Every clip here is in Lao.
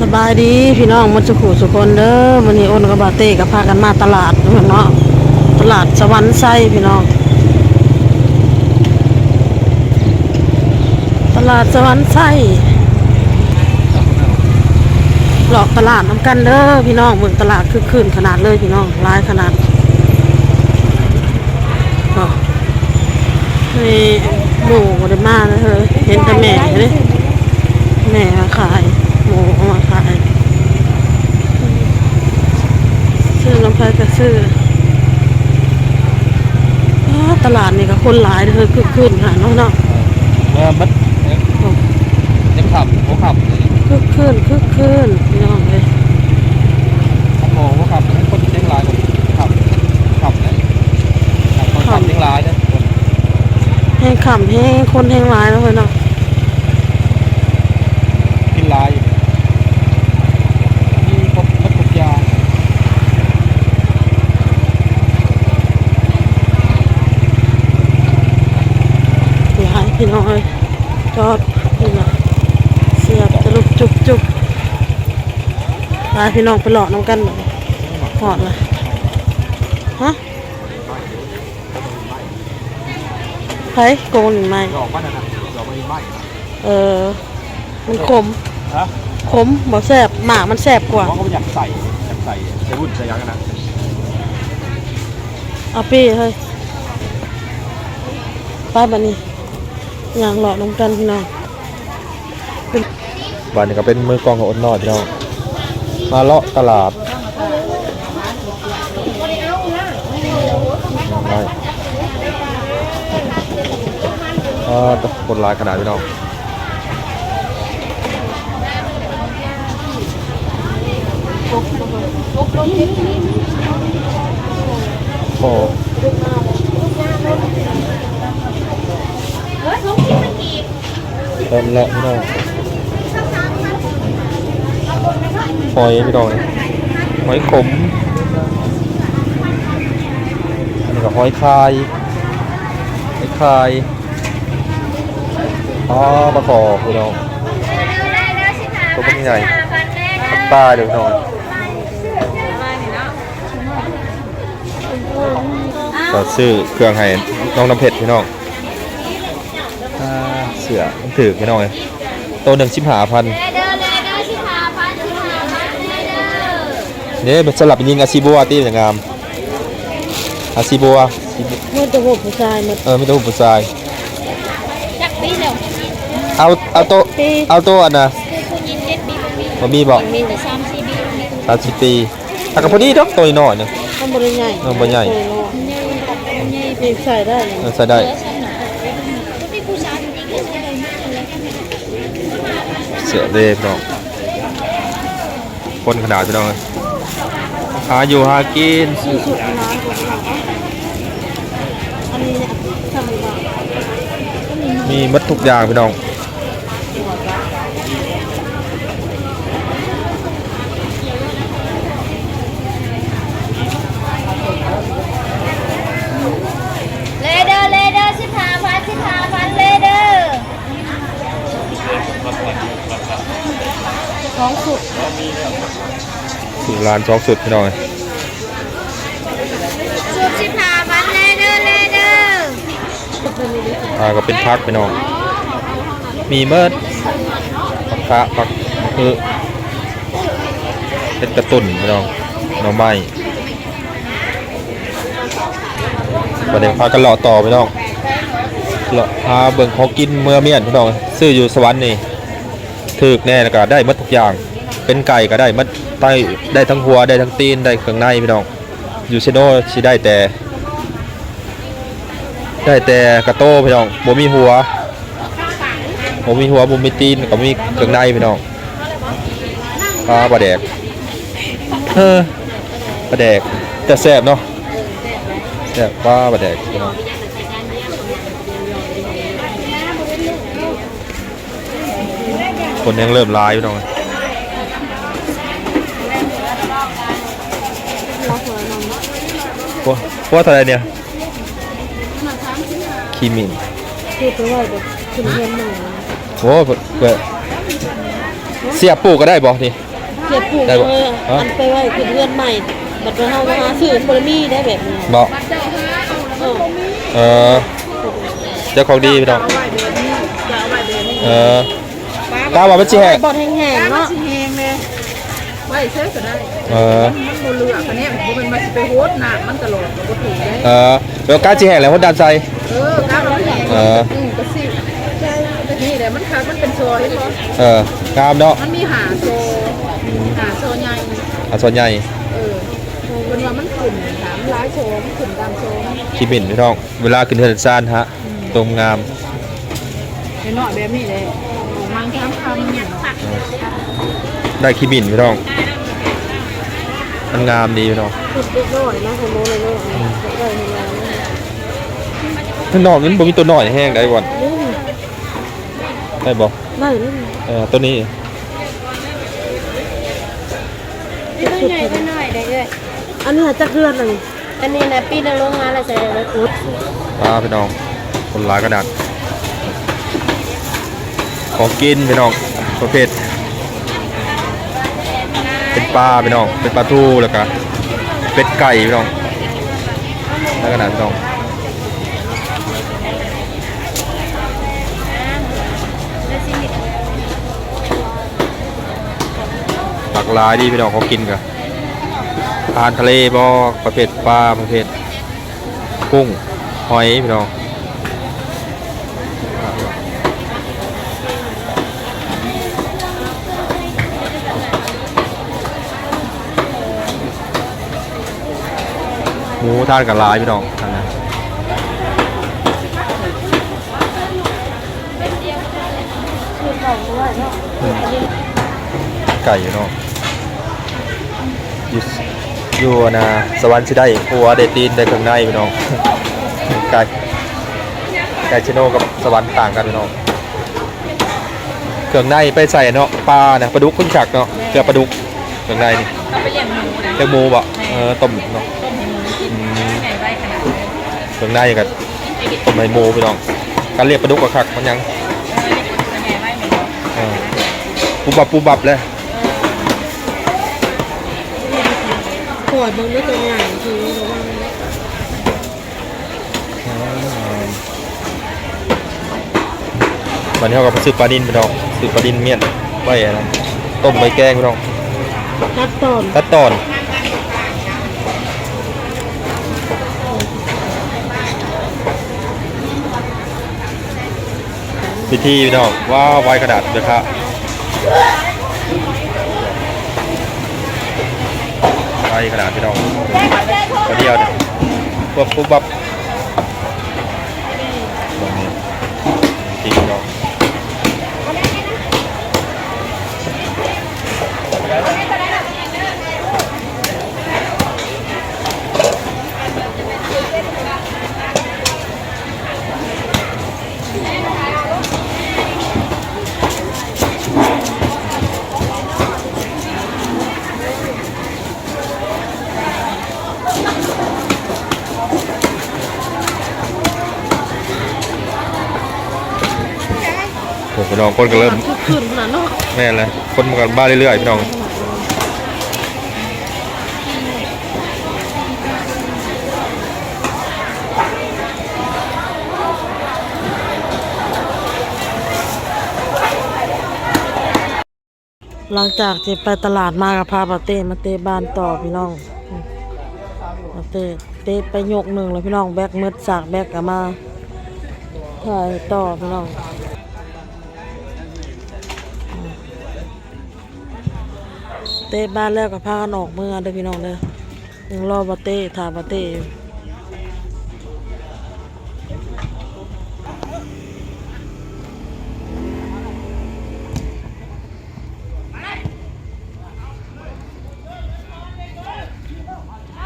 ສະບາຍດີພີ່ນ້ອງໝົດສູ່ຜູ້ສູ່ຄົນເດີ. ມື້ນີ້ອົນກັບບ່າວເຕ້ກໍພາກັນມາຕະຫຼາດເນາະ, ຕະຫຼາດສະຫວັນໄຊພີ່ນ້ອງ, ຕະຫຼາດສະຫວັນໄຊ. ເລາະຕະຫຼາດນຳກັນເດີພີ່ນ້ອງ. ເບິ່ງຕະຫຼາດຄຶກຄື້ນຂະໜາດເລີຍພີ່ນ້ອງ, ຫຼາຍຂະໜາດ. ນີ້ໝູ່ບໍ່ໄດ້ມາເລີຍ, ເຫັນແຕ່ແມ່ເດ້ ແມ່ມາຂາຍ, ໝູ່ເອົາມາຂາຍ, ຊື້ນຳໃຜກໍຊື້. ອ້າ ຕະຫຼາດນີ້ກໍຄົນຫຼາຍເດີ, ຄຶກຄື້ນຂະໜາດເນາະ. ເອີ ມັນ ເອີ ໂອ້ ຍັງຄ່ຳ ຫົວຄ່ຳ ຄຶກຄື້ນ ຄຶກຄື້ນ ພີ່ນ້ອງເອີຍ. ໂອ້ ຫົວຄ່ຳ ຄົນແຮງຫຼາຍກວ່າຄ່ຳ ຄ່ຳເດ້ ຄ່ຳ ຄ່ຳແຮງຫຼາຍເດ້ ແຮງຄ່ຳແຮງ ຄົນແຮງຫຼາຍເນາະເພິ່ນເນາະ. ກິນຫຼາຍ ມີຄົບໝົດທຸກຢ່າງ. ຫຼາຍ ພີ່ນ້ອງເອີຍ. ຈອດນີ້ນະ ສຽບຕະລຸກຈຸກໆ. ພາພີ່ນ້ອງໄປເລາະນຳກັນບັດນີ້. ຮອດລະ ຮະ? ໃຜ? ໂກງນີ້ໄມ້ ດອກມັນນະ ດອກມັນໄມ້ນະ. ເອີ ມັນຂົມ. ຮະ? ຂົມ ບໍ່ແຊບ, ໝາກມັນແຊບກວ່າ. ເຂົາຢາກໃສ່ ຢາກໃສ່ ໃສ່ວຸ້ນໃສ່ຫຍັງນະ. ເອົາປີ້ເຮີ້ຍ. ໄປບັດນີ້ ຍ່າງເລາະນຳກັນພີ່ນ້ອງ. ບ້ານນີ້ກໍເປັນມືກ້ອງຂອງອົດນ້ອຍພີ່ນ້ອງ ມາເລາະຕະຫຼາດ. ອ້າ ຄົນຫຼາຍຂະໜາດພີ່ນ້ອງ. ໂອ້ ເລີ່ມເລາະພີ່ນ້ອງ. ຫອຍພີ່ນ້ອງ ຫອຍຂົມ. ອັນນີ້ກໍຫອຍຄາຍ ຫອຍຄາຍ. ອໍ ປາຄໍ່ພີ່ນ້ອງ ໂຕບັກໃຫຍ່ ປາເດີພີ່ນ້ອງ. ກໍຊື້ເຄື່ອງໃຫ້ນ້ອງນ້ຳເພັດພີ່ນ້ອງ. ອ່າ ເສື້ອມັນຖືກພີ່ນ້ອງເອີຍ ໂຕໜຶ່ງສິບຫ້າພັນ. ເດ້ ສຳລັບຍິງອາຊີບົວຕິ ມັນຈະງາມ ອາຊີບົວ. ມີແຕ່ຮູບຜູ້ຊາຍໝົດ. ເອີ ມີແຕ່ຮູບຜູ້ຊາຍ. ຈັກປີແລ້ວ? ເອົາ ເອົາໂຕ ເຈັດປີ ເອົາໂຕອັນນະ ຜູ້ຍິງເຈັດປີ ບໍ່ມີບໍ່? ມີແຕ່ສາມສີ່ປີ ສາມສີ່ປີ. ອ່ະ ກໍພໍດີດອກ ໂຕນ້ອຍໜຶ່ງ ມັນບໍ່ໄດ້ໃຫຍ່ ເອີ ບໍ່ໃຫຍ່ ໃຫຍ່ ໃສ່ໄດ້ ເອີ ໃສ່ໄດ້. ເສື້ອເດ້ພີ່ນ້ອງ ຄົນຂະໜາດພີ່ນ້ອງເອີຍ ຫາຢູ່ຫາກິນ. ມີໝົດທຸກຢ່າງພີ່ນ້ອງ. ເລີເດີ ເລີເດີ ສິບຫ້າພັນ ສິບຫ້າພັນ ເລີເດີ. ສອງຊຸດ ຊື້ຫຼານສອງຊຸດພີ່ນ້ອງເອີຍ. ຊຸດສິບຫ້າພັນ ເລີເດີ ເລີເດີ. ອ່າ ກໍເປັນຜັກພີ່ນ້ອງ ມີໝົດ ຜັກຄະ ຜັກ ຜັກຫື ເຫັດກະຕຸ່ນພີ່ນ້ອງ ໜໍ່ໄມ້. ບັດນີ້ພາກັນເລາະຕໍ່ພີ່ນ້ອງ ເລາະຫາເບິ່ງຂອງກິນເມືອມ້ຽນພີ່ນ້ອງ. ຊື້ຢູ່ສະຫວັນນີ້ຖືກແນ່ ແລ້ວກໍໄດ້ໝົດທຸກຢ່າງ ເປັນໄກ່ກໍໄດ້ໝົດ ໄດ້ ໄດ້ທັງຫົວ ໄດ້ທັງຕີນ ໄດ້ເຄື່ອງໃນພີ່ນ້ອງ. ຢູ່ເຊໂນຊິໄດ້ແຕ່ ໄດ້ແຕ່ກະໂຕພີ່ນ້ອງ ບໍ່ມີຫົວ ບໍ່ມີຫົວ ບໍ່ມີຕີນ ກໍມີເຄື່ອງໃນພີ່ນ້ອງ. ປາ ປາແດກ ເອີ ປາແດກ ແຕ່ແຊບເນາະ ແຊບ. ປາ ປາແດກພີ່ນ້ອງ. ຄົນຍັງເລີ່ມຫຼາຍພີ່ນ້ອງ. ໂອ້ ຫົວເທົ່າໃດນີ້? ຂີ້ໝິ່ນ ເກັບໄວ້ແບບຂຶ້ນເຮືອນໃໝ່. ໂອ້ ເພື່ອ ເສຍປູກກໍໄດ້ບໍ່ນີ້? ໄດ້ບໍ່? ເອີ ຮະ? ອັນໄປໄວ້ຂຶ້ນເຮືອນໃໝ່ ບັດວ່າເຮົາມາຫາຊື້ມັນບໍ່ໄດ້ມີໄດ້ແບບນີ້ ເນາະ ເອີ ເອີ ເຈົ້າຂອງດີພີ່ນ້ອງ ເອີ ກະວ່າມັນຊິແຫ້ງ ບ່ອນແຫ້ງໆ ເນາະ ມັນຊິແຫ້ງແດ່ ໄວ້ໃສກໍໄດ້ ເອີ ມັນບໍ່ເຫຼືອ ຄະແນນບໍ່ແມ່ນວ່າຊິໄປໂຫດນ້ຳມັນຕະຫຼອດ ກໍບໍ່ຖືກເດ້ ເອີ ແລ້ວກະຊິແຫ້ງແລ້ວຫົດນ້ຳໃສ່ ເອີ ກະວ່າມັນແຫ້ງ ເອີ ອືມ ກະຊິ ແຕ່ນີ້ແຫຼະ ມັນຄັກ ມັນເປັນຊໍ ເຫັນບໍ່? ເອີ ງາມເນາະ ມັນມີຫ້າຊໍ ອືມ ຫ້າຊໍໃຫຍ່ ຫ້າຊໍໃຫຍ່ ເອີ ເພິ່ນວ່າມັນຂຶ້ນ ມັນຫຼາຍຊໍ ມັນຂຶ້ນຕາມຊໍ ຂີ້ໝິ່ນພີ່ນ້ອງ ເວລາຂຶ້ນເຮືອນຊານຫະ ອືມ ຕົມງາມ ນ້ອຍໆ ແບບນີ້ແຫຼະ ມັນງາມ ໄດ້ຂີ້ໝິ່ນພີ່ນ້ອງ ມັນງາມດີພີ່ນ້ອງ ເດັກນ້ອຍນະ ຂອງໂມເນາະ ອືມ ເດັກນ້ອຍງາມ ຂ້າງນອກນີ້ມັນບໍ່ມີຕົວນ້ອຍແຮງໃດ໋ບ່ອນ ອືມ ໄດ້ບໍ່? ໄດ້ ເອີ ຕົວນີ້ ຕົວໃຫຍ່ ຕົວນ້ອຍໄດ້ເອື້ອຍ ອັນນີ້ຈັກເດືອນລະນີ້? ອັນນີ້ນະ ປີໜຶ່ງລົງມາແລ້ວໃສ່ໄດ້ເບິດ ອ່າ ພີ່ນ້ອງ ຄົນຫຼາຍຂະໜາດ ຂອງກິນພີ່ນ້ອງ ປະເພດ ເປັນປາພີ່ນ້ອງ ເປັນປາທູ ແລ້ວກະເປັດໄກ່ພີ່ນ້ອງ ຫຼາຍຂະໜາດພີ່ນ້ອງ ຫຼາກຫຼາຍດີພີ່ນ້ອງ ຂອງກິນກະ ອາຫານທະເລບໍ ປະເພດປາ ປະເພດ ກຸ້ງ ຫອຍພີ່ນ້ອງ ໝູທານກະຫຼາຍພີ່ນ້ອງ ອັນນັ້ນ ໄກ່ເນາະ ຢູ່ ຢູ່ອັນນ່າ ສະຫວັນຊິໄດ້ຫົວ ໄດ້ຕີນ ໄດ້ເຄື່ອງໃນພີ່ນ້ອງ ໄກ່ ໄກ່ເຊໂນກັບສະຫວັນຕ່າງກັນພີ່ນ້ອງ ເຄື່ອງໃນໄປໃສ່ເນາະ ປານະ ປາດຸກຄືຄັກເນາະ ແມ່ນ ເຄືອປາດຸກ ເຄື່ອງໃນນີ້ ເອົາໄປລ້ຽງໝູນະ ລ້ຽງໝູບໍ? ແມ່ນ ເອີ ຕົ້ມເນາະ ຕົ້ມໃຫ້ໝູກິນ ອືມ ໃຫຍ່ໄວຂະໜາດໃດ ເຄື່ອງໃນກະ ຕົ້ມໃຫ້ໝູພີ່ນ້ອງ ການລ້ຽງປາດຸກກໍຄັກ ມັນຫຍັງ ເອີ ລ້ຽງປາດຸກໃຫ້ໃຫຍ່ໄວແມ່ນບໍ່? ເອີ ປຸບບັບປຸບບັບເລີຍ ເອີ ປ່ອຍເບິ່ງເດີ ຕົວໃຫຍ່ຄືລະວັງ ອືມ ບາດນີ້ເຮົາກໍໄປຊື້ປານິນພີ່ນ້ອງ ຊື້ປານິນມ້ຽນໄວ້ອັນນັ້ນ ຕົ້ມໄວ້ແກງພີ່ນ້ອງ ຕັດຕອນ ຕັດຕອນ ພິທີພີ່ນ້ອງ ວ້າວ ໄວຂະໜາດເດີຄ່ະ ໄວຂະໜາດພີ່ນ້ອງ ຕົວດຽວນີ້ ປຸບ ປຸບ ປັບ ໂອ້ ພີ່ນ້ອງ ຄົນກໍເລີ່ມ ຄຶກຄື້ນຂະໜາດເນາະ ແມ່ນແຫຼະ ຄົນມັນກໍມາເລື້ອຍໆ ພີ່ນ້ອງ. ຫຼັງຈາກທີ່ໄປຕະຫຼາດມາ ກໍພາບ່າວເຕ້ມາເຕະບານຕໍ່ພີ່ນ້ອງ ບ່າວເຕ້ເຕະໄປຍົກໜຶ່ງແລ້ວພີ່ນ້ອງ ແບັກໝົດ ສາກແບັກກໍມາຖ່າຍຕໍ່ພີ່ນ້ອງ ເຕະບານແລ້ວກໍພາກັນອອກເມືອເດີພີ່ນ້ອງເດີ ຍັງລໍບ່າວເຕ້ ຖ້າບ່າວເຕ້ຢູ່.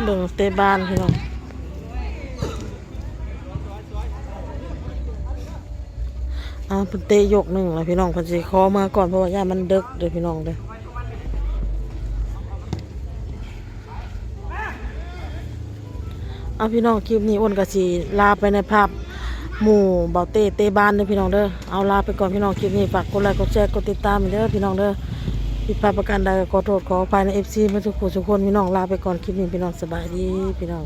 ເບິ່ງເຕະບານພີ່ນ້ອງ ອ້າວ ເພິ່ນເຕະຍົກໜຶ່ງແລ້ວພີ່ນ້ອງ ເພິ່ນຊິຂໍເມືອກ່ອນ ເພາະວ່າຢ້ານມັນເດິກເດີພີ່ນ້ອງເດີ. ເອົາ ພີ່ນ້ອງ ຄລິບນີ້ອ້ນກໍຊິລາໄປໃນພາບໝູ່ບ່າວເຕ້ເຕະບານເດີພີ່ນ້ອງເດີ. ເອົາ ລາໄປກ່ອນພີ່ນ້ອງ ຄລິບນີ້ຝາກກົດໄລ ກົດແຊ ກົດຕິດຕາມໃຫ້ເດີພີ່ນ້ອງເດີ. ຜິດພາດປະການໃດກໍຂໍໂທດຂໍອະໄພນຳ ເອັຟຊີ ເບິດທຸກຜູ້ທຸກຄົນ. ພີ່ນ້ອງ ລາໄປກ່ອນຄລິບນີ້ ພີ່ນ້ອງ ສະບາຍດີພີ່ນ້ອງ.